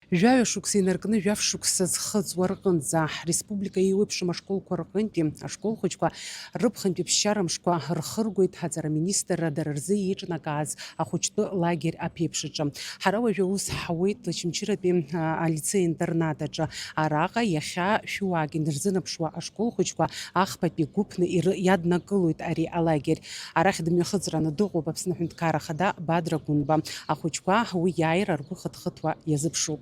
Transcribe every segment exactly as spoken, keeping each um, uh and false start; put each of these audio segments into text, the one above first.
Жәаҩа шықәса инаркны жәаф шықәса зхыҵуа рҟынӡа, ҳреспублика еиуеиԥшым ашколқәа рҟынтәи ашкол хәыҷқәа рыԥхынтәи ԥсшьара мшқәа рхыргоит, аҵара министрра дара рзы еиҿнакааз ахәыҷтәы лагер аԥеиԥш аҿы. Ҳара уажәы аус ҳауеит Очамчыратәи, а, алицеи-интернат аҿы. Араҟа иахьа шәуаак инарзынаԥшуа ашкол хәыҷқәа ахԥатәи гәыԥны иры-, иаднакылоит ари алагер. Арахь дымҩахыҵраны дыҟоуп Аԥсны Аҳәынҭқарра Ахада Бадра Гәынба. Ахәыҷқәа уи иааира ргәы хыҭхыҭуа иазыԥшуп.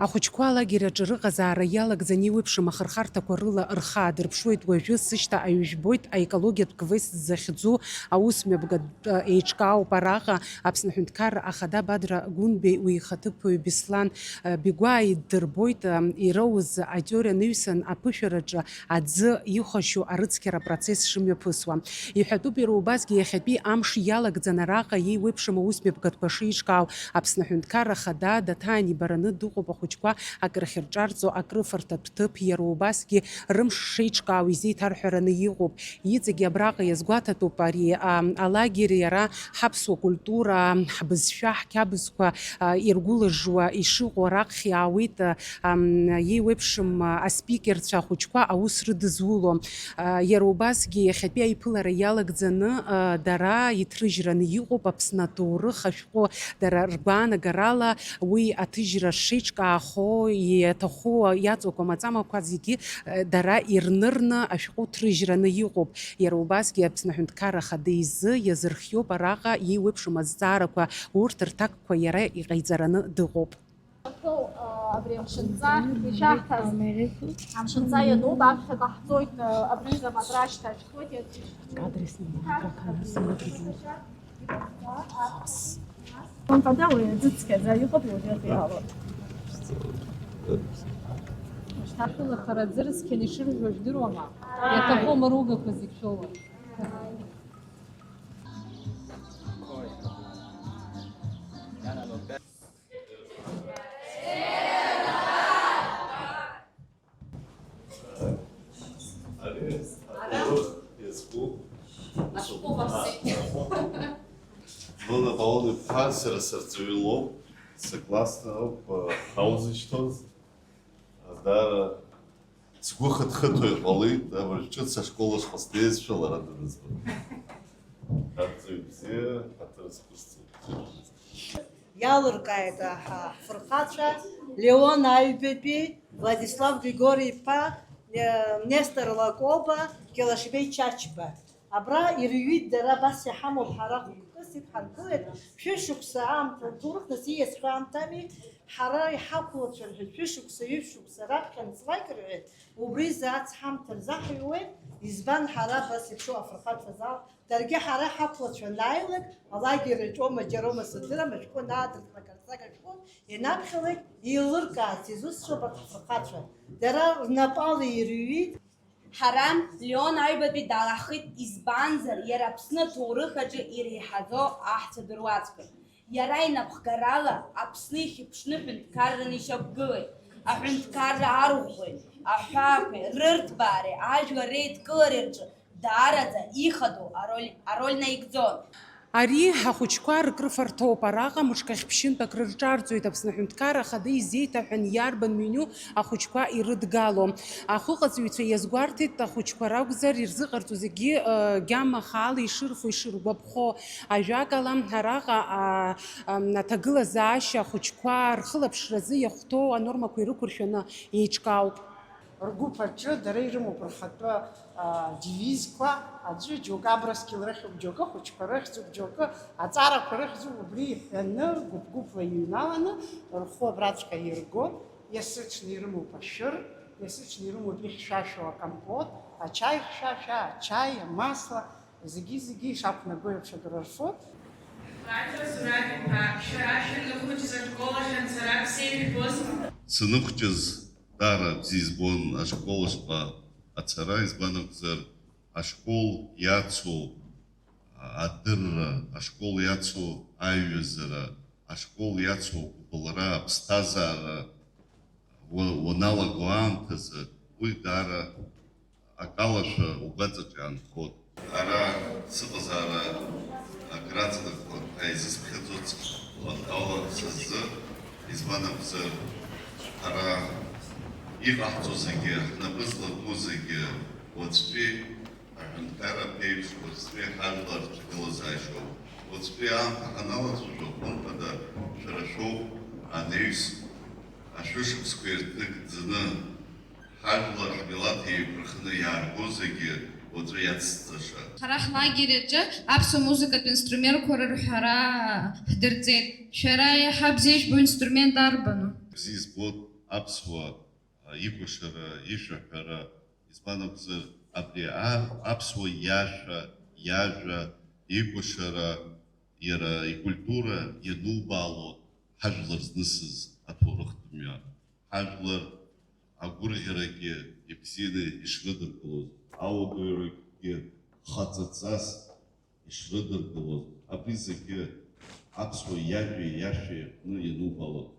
Ахәыҷқәа алагер аҿы рыҟазаара иалагӡаны еиуеиԥшым ахырхарҭақәа рыла рхы аадырԥшуеит. Уажәы сышьҭа аҩы жәбоит аекологиатә квест захьӡу аусмҩаԥгатә еиҿкаауп араҟа. Аԥсны Аҳәынҭқарра Ахада Бадра Гәынбеи уи ихаҭыԥуаҩ Беслан, э, Бигәаа иддырбоит, э, ироуз атеориа ныҩсан аԥышәараҿы аӡы ихәашьу арыцқьара апроцесс шымҩаԥысуа. Иҳәатәуп иара убасгьы иахьатәи амш иалагӡан араҟа еиуеиԥшым аусмҩаԥгатәқәа шеиҿкаау Аԥсны Аҳәынҭқарра Ахада даҭаан ибараны дыҟоуп ахәыҷқәа акрыхьырҿарҵо, акрыфарҭатә ҭыԥ, иара убасгьы рымш шеиҿкаау изеиҭарҳәараны иҟоуп. Иҵегьы абраҟа иазгәаҭатәуп ари, а, алагер иара ҳаԥсуа культура, ҳбызшәа, ҳқьабзқәа, а, иргәылыжжуа ишыҟоу раԥхьа иаауеит, а, ам, еиуеиԥшым, а, аспикерцәа ахәыҷқәа аус рыдызуло. А, иара убасгьы иахьатәи аиԥылара иалагӡаны, а, дара иҭрыжьраны иҟоуп Аԥсны аҭоурых ашәҟәы, дара ргәаанагарала уи аҭыжьра шеиҿкаахо, иаҭаху иаҵоу амаҵамақәа зегьы, а, дара ирнырны ашәҟәы ҭрыжьраны иҟоуп. Иара убасгьы Аԥсны Аҳәынҭқарра Ахада изы иазырхиоуп араҟа еиуеиԥшым азҵаарақәа, урҭ рҭакқәа иара иҟаиҵараны дыҟоуп. Абри амшынҵа ишаҳҭаз, амшынҵа иануп, аԥхьаҟа ҳцоит, абри заматра шьҭашьхоит. Кадры снимаю, как она смотрит. Лампада уи аӡы цқьаӡа иҟоуп, уажәы иҟало. Шьҭа шәылахара аӡы рыцқьаны ишыржәуа жәдыруама? Иаҭаху амаругақәа зегь шәоуа. Ари аҭоурых иазку Лына Пауль-иԥҳа сара сырҵаҩы лоуп, сыклассник ауп, аус зышьҭоу. Даара сгәы хыҭхыҭуа иҟалеит, абыржә ҿыц ашкол ашҟа снеизшәа лара дырызбон. Арҵаҩ бзиа, ҳаҭыр зқәысҵо. Иалыркааит ҳа ҳфырхацәа Леон Аҩбатәи, Владислав Григори-иԥа, Нестор Лакоба, Келашбеи Чачба. Абра ирҩит дара, абас иҳамоуп, ҳара хықәкыс идҳаргылеит, шәышықәса аамҭа, ҭоурых нас ииасхьоу аамҭами, ҳара иҳақәлацәа рҳәеит, шәышықәса, ҩышықәса раԥхьа анҵлак рҳәеит, убри изы ацҳамҭа рзаҳҩуеит, избан ҳара абас иԥшуа афырхацәа зал, даргьы ҳара ҳақәлацәа анааилак, алагер аҿоума, џьароума сыздырам, ашәҟәы анаадыртлак, арҵага шәҟәы ианаԥхьалак, еилыркаарц изусҭцәоуп афырхацәа, дара рнапала ирҩит. Ҳара, Леон Аҩбатәи далаҳхит, избанзар, иара Аԥсны аҭоурых аҿы иреиҳаӡоу аҳцәа дыруаӡәкын. Иара инапхгарала Аԥсны ихьыԥшны ҳәынҭқарраны ишьақәгылеит. Аҳәынҭқарра арӷәӷәеи, аҳәаақәеи, рырҭбаареи, ажәлар реидкылареи рҿы даараӡа ихадоу ароль, ароль наигӡон. Ари ахәыҷқәа ркрыфарҭоуп. Араҟа мышқәа хьԥшьынтә акрырҿарҵоит. Аԥсны Аҳәынҭқарра Ахада изеиҭаҳәан иарбан меню ахәыҷқәа ирыдгало. Ахәыҟаҵаҩцәа иазгәарҭеит, ахәыҷқәа ракәзар, ирзыҟарҵо зегьы, э, гьама хаала ишырфо, ишыргәаԥхо. Ажәакала, араҟа, а, ам, аҭагылазаашьа ахәыҷқәа рхылаԥшразы иахәҭоу анормақәа ирықәыршәаны еиҿкаауп. Ргәыԥ аҿы дара ирымоуп рхатәы, а, девизқәа, аӡәы џьоукы Абрыскьыл рыхьӡуп, џьоукы ахәыҷқәа рыхьӡуп, џьоукы аҵарақәа рыхьӡуп, убри иҳәаны, гәыԥ-гәыԥла иҩналаны, рхәы абраҵәҟьа иргон, иасыҽны ирымоуп ашәыр, иасыҽны ирымоуп ихьшәашәоу акомпот, ачаи хьшәашәа, ачаи, амасла, зегьы-зегьы ишақәнаго еиԥш акрырфоит. Бадра Зураб-иԥа, шәара шәаныхәыҷыз ашкол ахь ацара бзиа ижәбозма? Саныхәҷыз, даара бзиа избон ашкол ашҟа ацара, избан акәзар, ашкол иацу Адырра, ашкол иацу аиҩызара, ашкол иацу агәыбылра, аԥсҭазаара уа-, уаналаго аамҭазы уи даара акалашәа угәаҵаҿы иаанхоит. Ара сыҟазаара акраҵанакуан ҳәа изысԥхьаӡоз, ала са сзы, избан акәзар, ҳара иҟаҳҵо зегьы, ҳнапы злаку зегьы уаҵәтәи аҳәынҭқарра ԥеиԥш, уаҵәтәи ҳажәлар шәгылазаашьоуп. Уаҵәтәи аамҭа ҳаналацәажәо, хымԥада, шәара шәоуп анаҩс ашәышықәсқәа ирҭнагӡаны ҳажәлар ҳмилаҭ еиқәырхны иаарго зегьы уаҵәы иацҵаша. Ҳара ҳлагер аҿы аԥсуа музыкатә инструментқәа рырҳәара ҳдырҵеит. Шәара еиҳа бзиа ижәбо инструмент арбану? Бзиа избоит аԥсуа икәашара, ишәаҳәара, избан акәзар, абри а-, аԥсуа иашәа, иажәа, икәашара, иара икультура ианубаало ҳажәлар знысыз аҭоурыхтә мҩа. Ҳажәлар агәырӷьарагьы ибзианы ишрыдыркылоз, ауадаҩрагьы хаҵаҵас ишрыдыркылоз, абри зегьы аԥсуа иажәеи иашәеи аҟны ианубаалоит.